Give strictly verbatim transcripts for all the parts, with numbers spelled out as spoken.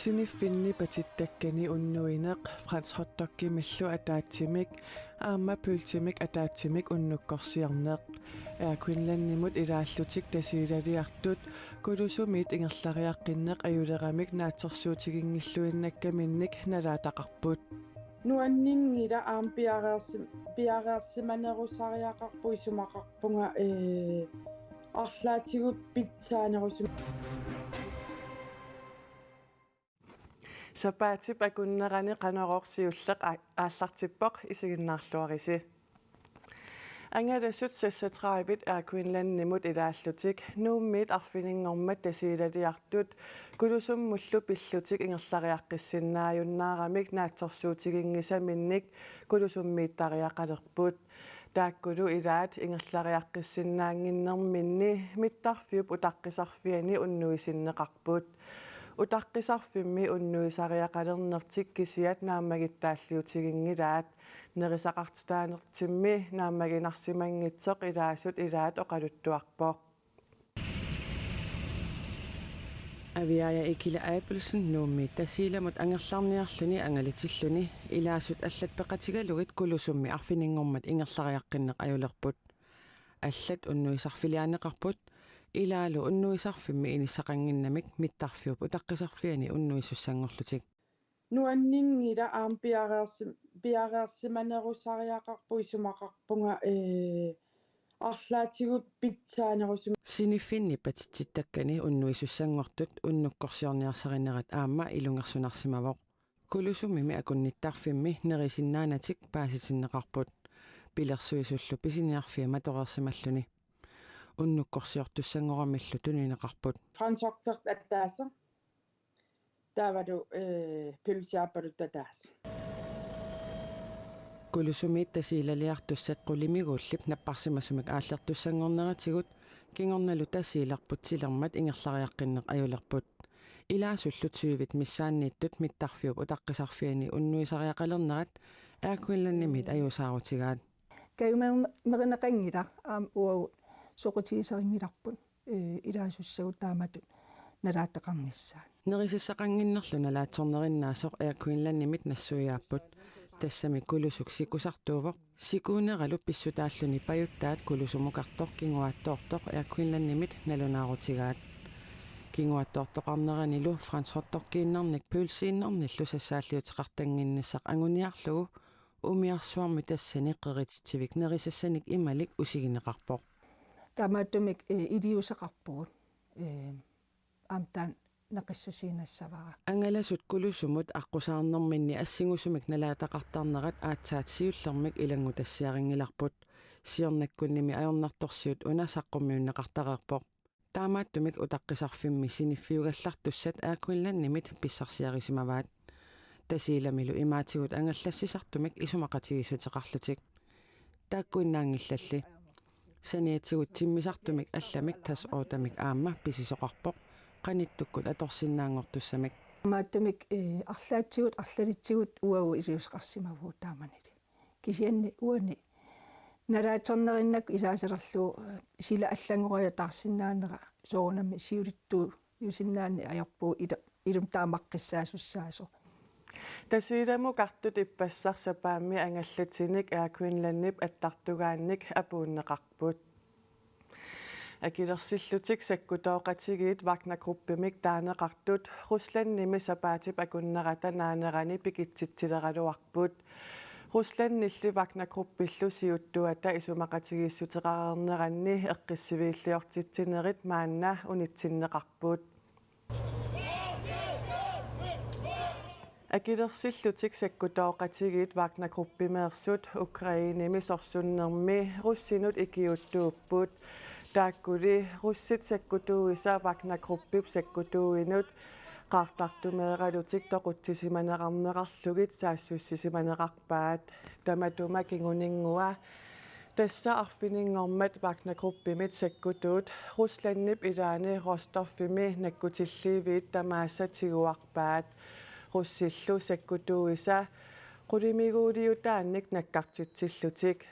Siniffinni patittakkani unnuineq franskotdogimillu ataatsimik aamma pølsemik ataatsimik unnukkorsiorneq. Air Greenlandimut ilaallutik Tasiilaliartut Kulusumiit ingerlariaqqinneq ajuleramik naatsorsuutiginngilluinnakkaminnik nalaataqarput. Nuanninngilaq aamma piareersim-, piareersimanerusariaqarpoq isumaqarpunga, ee, arlaatigut pitsaanerusum- Sapaatip akunnerani Qanorooq siulleq a-, aallartippoq, isiginnaarluarisi. Angalasut seksogtredive Air Greenlandimut ilaallutik Nuummiit arfininngormat Tasiilaliartut Kulusummullu pillutik ingerlariaqqissinnaajunnaaramik naatsorsuutiginngisaminnik Kulusummiittariaqalerput. Taakkulu ilaat ingerlariaqqissinnaannginnerminni mittarfiup utaqqisarfiani unnuisinneqarput. Utaqqisarfimmi unnuisariaqalernertik kisiat naammagittaalliutiginngilaat. Nerisaqartitaanertimmi naammaginarsimanngitsoq ilaasut ilaat oqaluttuarpoq. Aviaaja Ikila Abelsen Nuummiit Tasiilamut angerlarniarluni angalatilluni ilaasut allat peqatigalugit Kulusummi arfininngormat ingerlariaqqinneq ajulerput. Allat unnuisarfiliaanneqarput, ilaalu unnuisarfimmi inissaqannginnamik mittarfiup utaqqisarfiani unnuisussanngorlutik. Nuanninngilaq aamma piareersim-, piareersimanerusariaqarpoq isumaqarpunga, ee, arlaatigut pitsaanerusum- Siniffinni patitsittakkani unnuisussanngortut unnukkorsiorniarsarinerat aamma ilungersunarsimavoq. Kulusumimi akunnittarfimmi nerisinnaanatik paasitinneqarput. Pilersuisullu pisiniarfia matoreersimalluni. Unnukkorsiortussanngoramillu tunineqarput. Franskotdoq ataaseq. Taavalu, ee, pølsiaappaluttoq ataaseq. Kulusumiit Tasiilaliartussat qulimiguullip napparsimasumik aallertussanngorneratigut kingornalu Tasiilarput tilermat ingerlariaqqinneq ajulerput. Ilaasullu tyvit missaanniittut mittarfiup utaqqisarfiani unnuisariaqalernerat Air Greenlandimiit ajuusaarutigaat. Kajumer-, merineqanngilaq aamma uagut soqutigisarinngilarput, ee, ilaasussagut taamatut nalaataqarnissaat. Nerisassaqannginnerlu nalaatsornerinnaasoq Air Greenlandimit nassuiaapput. Tassami Kulusuk sikusartuuvoq. Sikuuneralu pissutaalluni pajuttaat Kulusumukartoq kinguaattoortoq Air Greenlandimit nalunaarutigaat. Kinguaattoortoqarneranilu franskotdoggiinnarnik pølsiinnarnillu sassaalliuteqartannginnissaq anguniarlugu umiarsuarmi tassani qerititsivik nerisassanik imalik usigineqarpoq. Taamaattumik, ee, iliuuseqarpugut, ee, aamma taanna naqissusiinassavara. Angalasut Kulusumut aqqusaarnerminni assingusumik nalaataqartarnerat aatsaat siullermik ilanngutassiarinngilarput. Siornakkunnimi ajornartorsiut una saqqummiunneqartareerpoq. Taamaattumik utaqqisarfimmi siniffiugallartussat Air Greenlandimit pissarsiarisimavaat. Tasiilamilu imaatigut angallassisartumik isumaqatigiissuteqarlutik. Taakkuinnaanngillalli. Saniatigut timmisartumik allamik tas otamik aamma pisisoqarpoq, qanittukkut atorsinnaanngortussamik. Taamaattumik, ee, arlaatigut arlalitsigut uagut iliuuseqarsimavugut taamanili. Kisianni uani nalaatsornerinnakku isaasalerlugu, ee, sila allanngoriataarsinnaanera soorunami siulittuujusinnaanani ajorpugut ila-, ilumut taamaqqissaasussaasoq. Tasiilamukartut ippassaq sapaammi angallatinik Air Greenlandip attartugaannik apuunneqarput. Akilersillutik sakkutooqatigiit Wagner Gruppimik taaneqartut Ruslandimi sapaatip akunnerata naanerani pikitsitsileraluarput. Ruslandilli Wagner Gruppillu siuttuata isumaqatigiissuteqareerneranni eqqissiviilliortitsinerit maanna unitsinneqarput. Akilersillutik sakkutooqatigiit Wagner Gruppimeersut Ukrainemi sorsunnermi russinut ikiuuttuupput. Taakkuli russit sakkutuuisa Wagner Gruppip sakkutuuinut qaartartumeeralutik toqutsisimaneqarneqarlugit saassussisimaneqarpaat. Tamatuma kinguninngua tassa arfininngormat Wagner Gruppimit sakkutuut Ruslandip ilaani Rostovimi nakkutilliiviit tamaasa tiguarpaat. Russillu sakkutuuisa qulimiguuliutaannik nakkartitsillutik.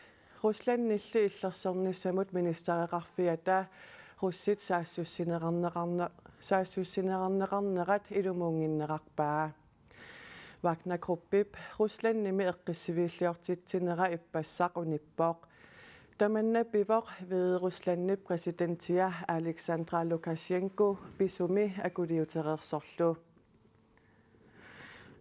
Ruslandilli illersornissamut ministereqarfiata Russit saassussineqarneqarne-, saassussineqarneqarnerat ilumuunnginnerarpaa. Wagner Gruppip Ruslandimi eqqissiviilliortitsinera ippassaq unippoq. Tamanna pivoq Hvideruslandip præsidentia Alexandra Lukasjenko pisumi akuliutereersorlu.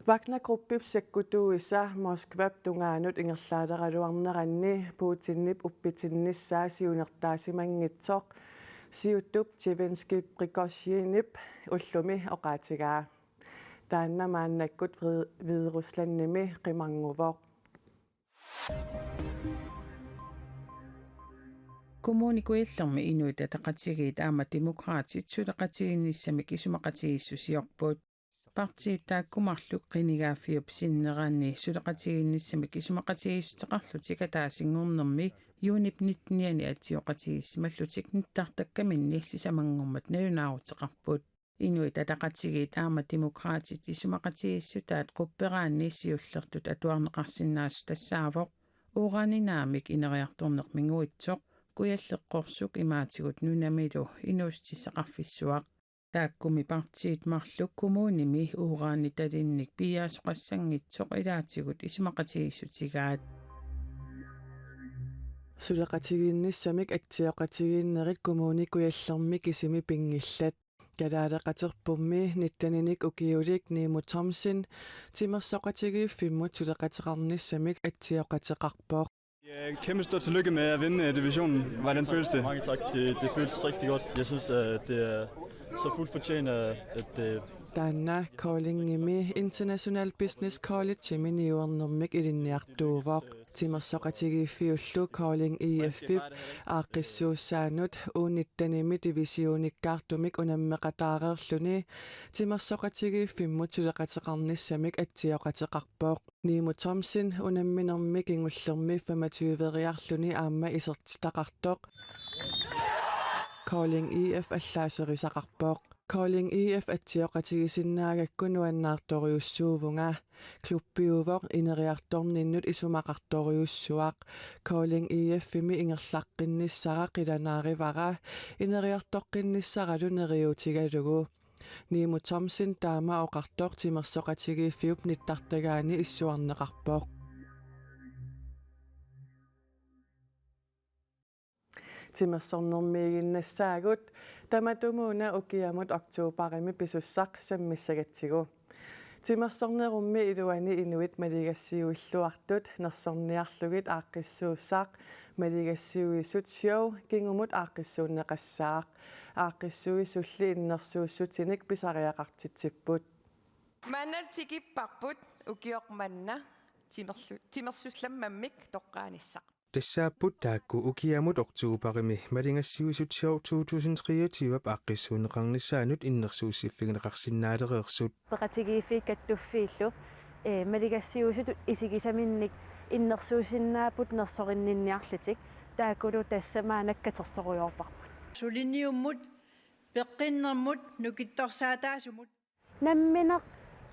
Wagner Gruppip sakkutuisa Moskvap tungaanut ingerlaaleraluarneranni Putinip uppitinnissaa siunertaasimanngitsoq siuttup Jevgenij Prigozjinip ullumi oqaatigaa. Taanna maannakkut Hvi-, Hvideruslandimi qimarnguvoq. Kommune Kujallermi Inuit Ataqatigiit aamma Demokraatit suleqatigiinnissamik isumaqatigiissusiorput. Partiit taakku marluk qinigaaffiup sinnerani suleqatigiinnissamik isumaqatigiissuteqarlutik ataasinngornermi juunip nittenianni atsioqatigiissimallutik nittartakkaminni sisamanngormat nalunaaruteqarput. Inuit Ataqatigiit aamma Demokraatit isumaqatigiissutaat qupperaanni siullertut atuarneqarsinnaasut tassaavoq uraninaamik ineriartorneq minguitsoq, Kujalleq qorsuk imaatigut nunamilu inuussutissaqarfissuaq. Taakkumi partiit marluk kommunimi uranitalinnik piiaasoqassanngitsoq ilaatigut isumaqatigiissutigaat. Suleqatigiinnissamik atsioqatigiinnerit Kommune Kujallermi kisimi pinngillat. Kalaaleqaterpummi nitteninik ukiulik Nimo Thomsen timersoqatigiiffimmut suleqateqarnissamik atsioqateqarpoq. Ja, kæmpe stort tillykke med at vinde, øh, divisionen. Hvordan føles det? Mange tak. Det, det føles rigtig godt. Jeg synes, at det er så fuldt fortjent, at, at det Taanna Koldingimi International Business Collegemi niuernermik ilinniartuuvoq. Timersoqatigiiffiullu Kolding I F-ip aaqqissuussaanut U nittenimi divisionikkaartumik unammeqataareerluni timersoqatigiiffimmut suleqateqarnissamik atsioqateqarpoq. Nimo Thomsen unamminermi kingullermi femogtyveriarluni aamma isertitaqartoq Kolding I F allaaserisaqarpoq. Kolding I F atsioqatigisinnaagakku nuannaartorujussuuvunga. Klubbiuvoq ineriartorninnut isumaqartorujussuaq. Kolding I F-imi ingerlaqqinnissara qilanaarivara ineriartoqqinnissaralu neriuutigalugu. Nimo Thomsen taama oqartoq timersoqatigiiffiup nittartagaani issuarneqarpoq. Timersornermiiginnassaagut, tamatumuuna ukiamut oktobarimi pisussaq sammissagatsigu. Timersornerummi iluani inuit maligassiuilluartut nersorniarlugit aaqqissuussaaq Maligassiuisut Show kingumut aaqqissuunneqassaaq. Aaqqissuisulli innersuussutinik pisariaqartitsipput. Maanna tikipparput ukioq manna timerlu-, timersullammammik toqqaanissaq. Tassaapput taakku ukiamut oktobarimi Maligassiuisut Show to tusind treogtyve aaqqissuunneqarnissaanut innersuussiffigineqarsinnaalereersut. Peqatigiiffiit kattuffiillu, ee, maligassiuisutut isigisaminnik innersuussinnaapput nersorinninniarlutik, taakkulu tassa maanna katersorujoorparput. Suliniummut, peqqinnermut, nukittorsaataasumut. Nammineq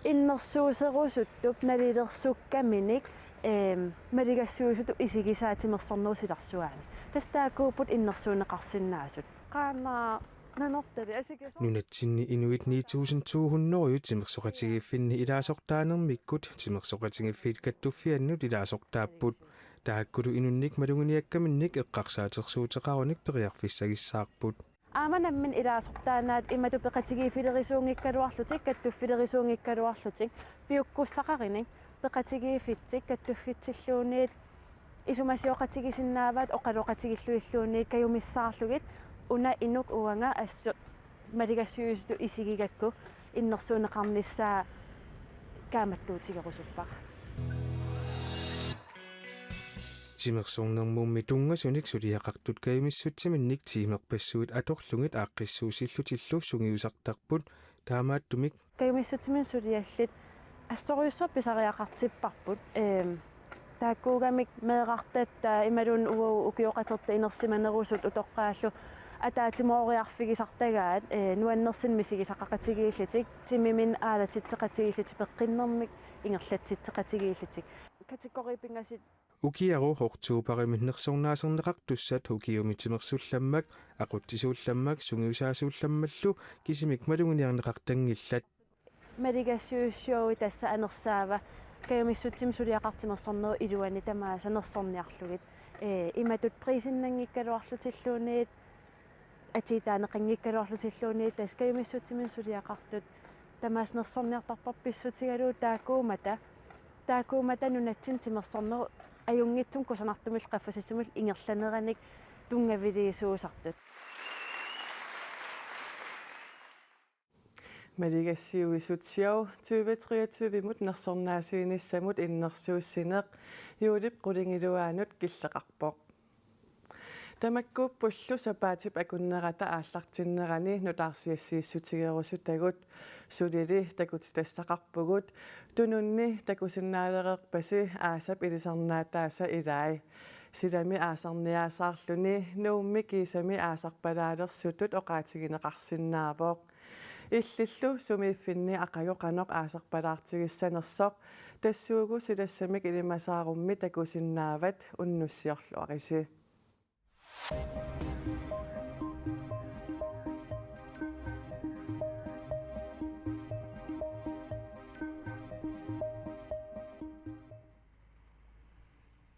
innersuusserusuttup nalilersukkaminik, eem, maligassiuisutut isigisaat timersornerup silarsuaani. Tassa taakkuupput innersuunneqarsinnaasut. Qaannaa nanortalik asikisa. Nunatsinni inuit ni tusind to hundrede timersoqatigiiffinni ilaasortaanermikkut timersoqatigiiffiit kattuffiannut ilaasortaapput. Taakkulu inunnik maluginiakkaminnik eqqarsaatersuuteqarunik periarfissagissaarput. Aamma nammineq ilaasortaannaat imatut peqatigiiffilerisuunngikkaluarlutik, kattuffilerisuunngikkaluarlutik, piukkussaqarinik, peqatigiiffitsik, kattuffitsilluunniit, isumasioqatigisinnaavaat oqaloqatigiillugilluunniit kajumissaarlugit, una inuk uanga assut maligassiuisutut isigigakku innersuunneqarnissaa kaammattuutigerusuppara. Timersornermummi tunngasunik suliaqartut kajumissutsiminnik tiimerpassuit atorlugit aaqqissuussillutillu sungiusartarput, taamaattumik kajumissutsiminnik suliallit assorujussuaq pisariaqartipparput. Eem, taakkuugamik meerartatta imaluunniit uagut ukioqatertat inersimanerusut utoqqaallu ataatsimooriarfigisartagaat, ee, nuannersunik misigisaqaqatigiillutik, timiminnut aalatitseqatigiillutik, peqqinnermik ingerlatsitseqatigiillutik. Kategori pingasut Ukiaru oktobarimi nersornaaserneqartussat ukiumi timersullammak, aqutsisuullammak, sungiusaasuullammallu kisimik maluginiarneqartanngillat. Maligassiuussiuugut tassa anersaava kajumissutsimik suliaqartut timersornerup iluani tamaasa nersorniarlugit. Ee, imatut prisinnanngikkaluarlutilluunniit, atiitaaneqanngikkaluarlutilluunniit, tassa kajumissutsimik suliaqartut tamaasa nersorniartarpassuutigalugu taakkuummata, taakkuummata nunatsinni timersornerup ajunngitsumik kusanartumillu qaffasissumillu ingerlaneranik tunngaviliisuusartut. Maligassiuisut Show tyve treogtyve-mut nersornaasiinissamut innersuussineq juulip qulingiluaanut killeqarpoq. Tamakkuuppullu sapaatip akunnerata aallartinnerani nutaarsiassiissutigerusutagut, sulili takutitassaqarpugut. Tununni takusinnaalereerpasi aasap ilisarnaataasa ilai. Silami aasarniaasaarluni Nuummi kiisami aasarpalaalersutut oqaatigineqarsinnaavoq. Illillu sumiiffinni aqagu qanoq aasarpalaartigissanersoq tassuugu silassamik ilimasaarummi takusinnaavat, unnussiorluarisi.